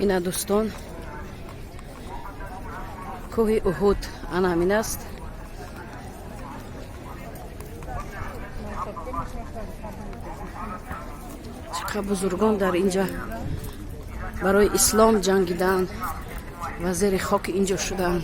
Ина, дӯстон, кӯҳи Уҳуд ана ҳамин аст. Чӣ қадр бузургон дар инҷа барои ислом ҷангиданд ва зери хоки инҷо шуданд.